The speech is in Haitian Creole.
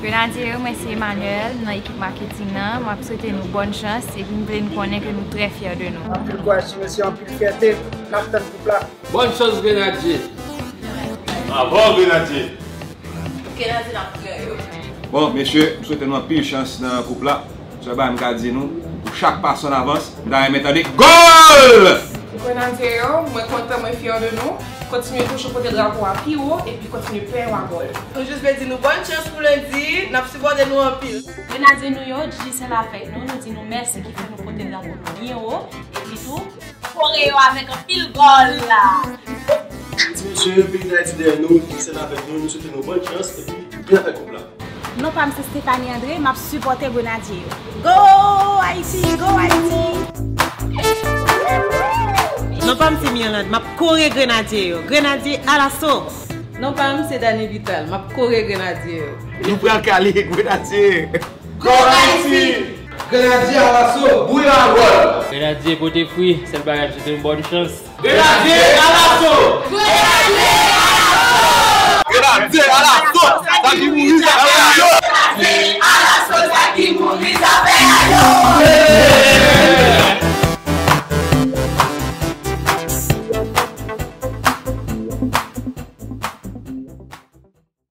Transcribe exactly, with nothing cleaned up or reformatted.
Grenadye yo, mwen se Emmanuel, m nan ekip maketing nan. M ap swete nou bòn chans, epi m vle nou konnen ke nou trè fyè de nou. Anpil kouraj ti mesye, anpil fyète, n ap tann koup la. Bòn chans Grenadye. Bravo Grenadye. Grenadye n ap pran yo. Bon, mesye, m swete nou anpil chans nan koup la. Sèl bagay m ka di nou, pou chak pas an avans, m ta renmen tande gòl! Grenadye yo, mwen kontan, mwen fyè de nou. Kontinye toujou pote drapo a pi wo epi kontinye plen yo a gòl. Nou jis vle di nou bòn chans pou lendi, n ap sipòte nou anpil. Grenadye nou yo, Digicel avèk nou, nou di nou mèsi ki fè nou pote drapo nou byen wo, epi tou, kore yo avèk anpil gòl la. Ti mesye, peyi Dayiti dèyè nou, Digicel avèk nou, nou swete nou bòn chans epi byen fè koup la. Non pa m se Stephanie André, m ap sipòte Grenadye yo. Go Ayiti, go Ayiti! Non pa m se Mirlande, m ap kore Grenadye yo. Grenadye alaso! Non pa m se Dany Vital, m ap kore Grenadye yo. Nou pral kale Grenadye! Go Ayiti! Grenadye alaso, bouyon a gòl! Grenadye pote fwi, sèl bagay m swete nou bòn chans. Grenadye alaso! Grenadye alaso! Sa ki mouri sa fè a yo! Grenadye alaso! Sa ki mouri sa fè a yo!